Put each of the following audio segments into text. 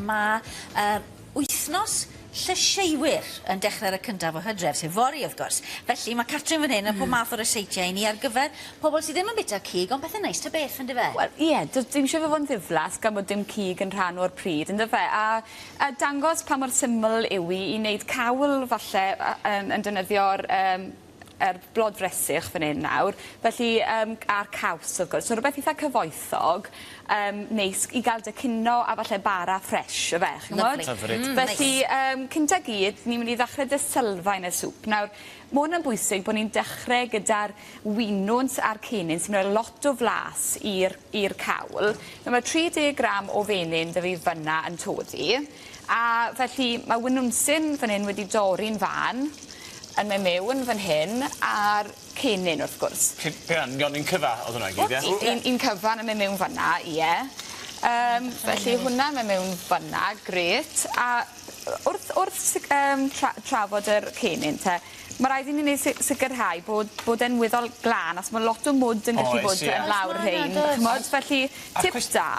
ma' yy wythnos llysieuwyr yn dechrau ar y cyntaf o Hydref, sef fory wrth gwrs. Felly ma' Catrin fan hyn yn pob math o ryseitiau i ni ar gyfer pobl sydd ddim yn bita cig, ond pethe neis ta beth, yndyfe? Wel ie, do's dim isie fe fod yn ddiflas gan bod dim cig yn rhan o'r pryd, yndyfe? A a dangos pa mor syml yw 'i i neud cawl falle yy yn yn defnyddio'r yym yr blodfresych fan 'yn nawr. Felly yym a'r caws wrth gwrs. So rwbeth itha cyfoethog yym neis i ga'l 'da cino a falle bara ffresh yfe ch'mod? Lyfli. Hyfryd. Mm neis. Felly yym cynta gyd ni mynd i ddachre 'da sylfaen y sŵp. Nawr ma' 'wn yn bwysig bo' ni'n dechre gyda'r winwns a'r cennin sy'n roi lot o flas i'r i'r cawl. Nawr ma' 30 gram o fenyn 'da fi fyn 'na yn toddi a felly ma' winwnsyn fan 'yn wedi dorri'n fân yn myn' miwn fan hyn a'r cennin wrth gwrs. Pe- pe' 'wan nionyn cyfa o'dd hwnna i gyd ie? Un un cyfan yn myn' miwn fan 'na ie. Yym felly hwnna yn myn' miwn fan 'na grêt a wrth wrth sic- yym tra- trafod yr cennin te ma' raid i ni neu' si- sicirhau bod bod e'n weddol glân achos ma' lot o mwd yn gallu Oes bod ie. yn lawr Oes ma' 'na rhein does? ch'mod felly A'r tip cwest- da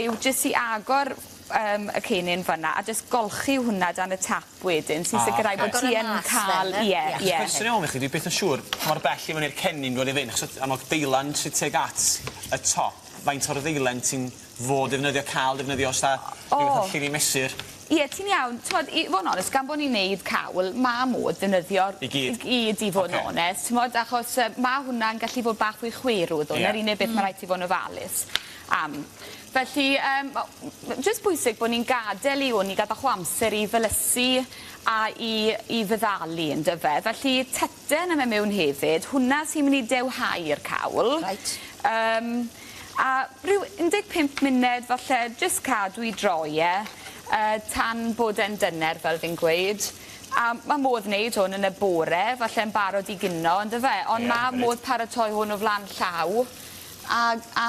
yw jyst i agor yym y cennin fan 'na a jyst golchi hwnna dan y tap wedyn sy'n sicirhau bod ti yn ca'l ie ie. Cwestiwn iawn i chi dwi byth yn siŵr pa mor bell i fyny'r cennin fod i fynd achos a ma' deilan sy tuag at y top faint o'r ddeilen ti'n fod defnyddio ca'l defnyddio os 'na rhyw fath o llinyn mesur? Ie ti'n iawn t'mod i fo' yn onest gan bo' ni'n neud cawl ma' modd defnyddio'r I gyd? I gyd i fod yn Ocê. onest t'mod achos yy ma' hwnna'n gallu fod bach fwy chwerw ddo 'na'r unig beth ma' raid ti fo' yn ofalus am. Felly yym o- m- jyst bwysig bo' ni'n gadel i 'wn i ga'l bach o amser i felysu a i i feddalu yndyfe? Felly teten yn myn' miwn hefyd hwnna sy'n myn' i dewhau'r cawl. Reit. Yym a ryw 15 muned falle jyst cadw i droi e yy tan bod e'n dyner fel fi'n gweud. A ma' modd neud hwn yn y bore falle'n barod i gino on'd yfe? Ond Ie ma' hyfryd. modd paratoi hwn o flan llaw a a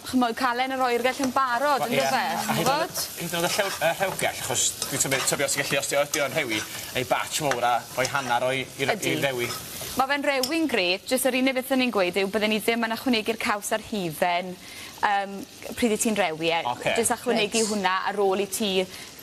ch'mod ca'l e yn yr oergell yn barod on'd yfe? Ch'mod? Hyd yn o'd y llew- y rhewgell achos dwi tybio tybio os ti gallu os 'di o ydi o'n rhewi neu batch mowr a rhoi hannar o'i i i rewi. Ma' fe'n rewi'n grêt jyst yr unig beth 'yn ni'n gweud yw bydden ni ddim yn ychwanegu'r caws a'r hufen yym pryd 'yt ti'n rewi e. Oce. Jyst ychwanegu Reit. hwnna ar ôl i ti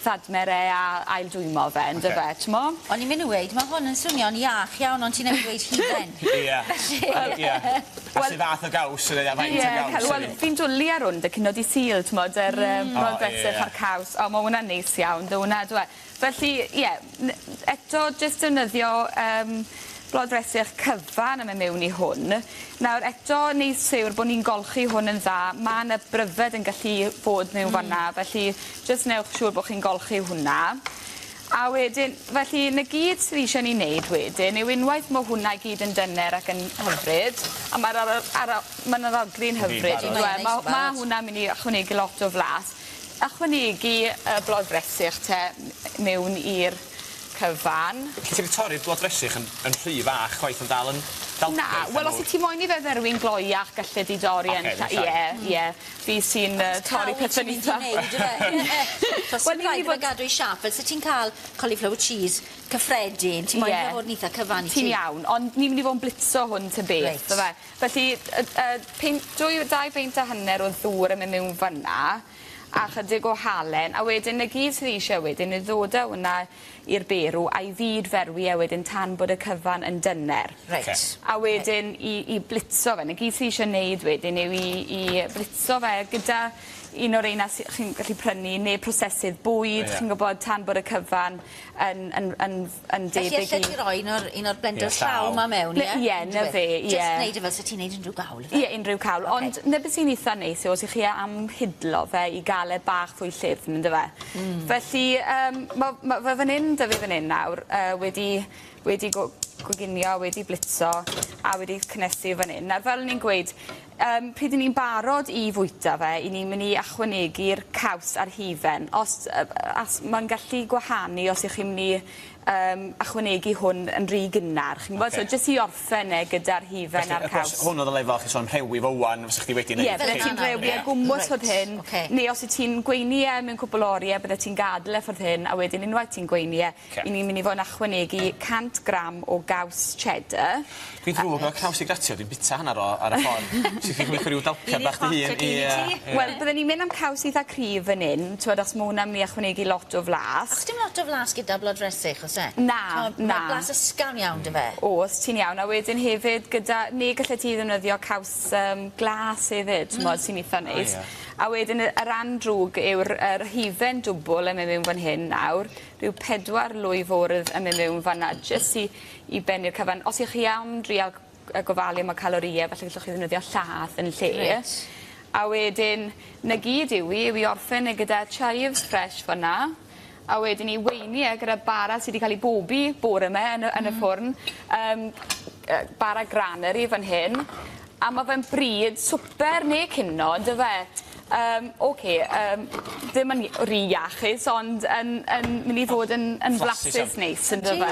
thadmer e a ail-dwymo fe on'd yfe t'mo'? O'n i'n myn' i weud ma' hwn yn swnio'n iach iawn ond ti newydd dweud hufen. Ie. Felly... Wel ie. A su' fath o gaws ydi e a faint o gaws Ie wel fi'n dwli ar 'wn 'da cino dy' Sul t'mod yr yym bronfresych a'r caws o ma' wnna'n neis iawn 'dy wnna on'd yw e? Felly ie n- eto jyst defnyddio yym blodfresych cyfan yn myn' miwn i hwn. Nawr eto neud siwr bo' ni'n golchi hwn yn dda ma' 'na bryfed yn gallu bod miwn fan 'na felly jyst newch siŵr bo' chi'n golchi hwnna. A wedyn felly 'na gyd sydd isie ni neud wedyn yw unwaith ma' hwnna i gyd yn dyner ac yn hyfryd a ma'r ar- ar- ma'n aroglu'n hyfryd on'd yw e? Ma' ma' hwnna myn' i ychwanegu lot o flas. Ychwanegu y blodfresych te m- miwn i'r cyfan. Felly ti 'di torri'r blodfresych yn yn rhy fach chwaith yn dal yn dal Na, wel os 'yt ti moyn i fe ferwi'n gloiach gallet di dorri e'n lla- ie ie. Fi sy'n yy torri pethe'n itha... Wel ni myn' i fod... gadw 'i siâp fel se ti'n ca'l cauliflower cheese cyffredin ti moyn fe fod yn itha cyfan i ti. Ti'n iawn ond ni myn' i fo' yn blitzo hwn ta beth. Reit. Yfe? Felly yy yy peint dwy dau beint a hanner o ddŵr yn myn' miwn fyn 'na a chydig o halen a wedyn 'na gyd sydd isie wedyn yw ddod â wnna i'r berw a'i fyd ferwi e wedyn tan bod y cyfan yn dyner. Reit. Ocê. A wedyn i i blitzo fe 'na gyd sy isie neud wedyn yw i i blitzo fe gyda un o'r reina sy chi'n gallu prynu ne' prosesydd bwyd... Ie. ...chi'n gwbod tan bod y cyfan yn yn yn yn Felly debyg i... allet ti roi un o'r un o'r blenders llaw 'ma mewn ie? Ie 'na fe ie. Jyst neud e fel se ti'n neud unryw gawl yfe? Ie unryw cawl ond 'na be' sy'n itha neis yw os 'ych chi am hidlo fe i ga'l e bach fwy llyfn on'd yfe? Hmm. Felly yym ma' ma' fe fyn 'yn 'da fi fyn 'yn nawr yy wedi wedi go- goginio wedi blitzo a wedi cnesu fan 'yn. Nawr fel o'n i'n gweud yym pryd 'yn ni'n barod i fwyta fe 'yn ni'n myn' i ychwanegu'r caws a'r hufen. Os yy as ma'n gallu gwahanu os 'ych chi'n myn' i yym ychwanegu hwn yn rhy gynnar chi'n gwbod so jyst i orffen e gyda'r hufen a'r caws. Felly hwn o'dd y lefel chi sôn rhewi fo ŵan fysa chdi wedi neud. Ie byddet ti'n rhewi e gwmws ffordd hyn neu os wyt ti'n gweini e mewn cwpwl o orie byddet ti'n gadel e ffordd hyn a wedyn unwaith ti'n gweini e 'yn ni'n myn' i fod yn ychwanegu 100 gram o gaws cheddar. Dwi'n ddrwg efo caws i gratio dwi'n bita hannar o ar y ffor. Ti'n gallu rhyw dalpiad bach dy hun. Ie. Wel bydden ni'n mynd am caws itha cryf fan 'yn t'mod os ma' wnna myn' i ychwanegu lot o flas. Achos dim lot o flas gyda blodfresych o's e? Na, T'mod, na. Ma' blas ysgafn iawn 'dy fe. O's ti'n iawn a wedyn hefyd gyda ne' gallet ti ddefnyddio caws yym glas hefyd t'mod sy'n itha neis. O ie. A wedyn y y ran drwg yw'r yr hufen dwbwl yn myn' miwn fan hyn nawr rhyw pedwar lwy fwrdd yn myn' miwn fan 'na jyst i i benni'r cyfan. Os 'ych chi am drial gofalu am y calorie falle gallwch chi ddefnyddio llath yn lle. Reit. A wedyn 'na gyd yw 'i yw i orffen e gyda chives fresh fan 'na a wedyn i weini e gyda bara sy 'di ca'l 'i bobi bore 'ma yn y yn y ffwrn yym bara granary fan hyn a ma' fe'n bryd swper ne' cino on'd yfe? Yym oce yym ddim yn rhy iachus ond yn yn myn' i fod yn yn flasus neis on'd yfe?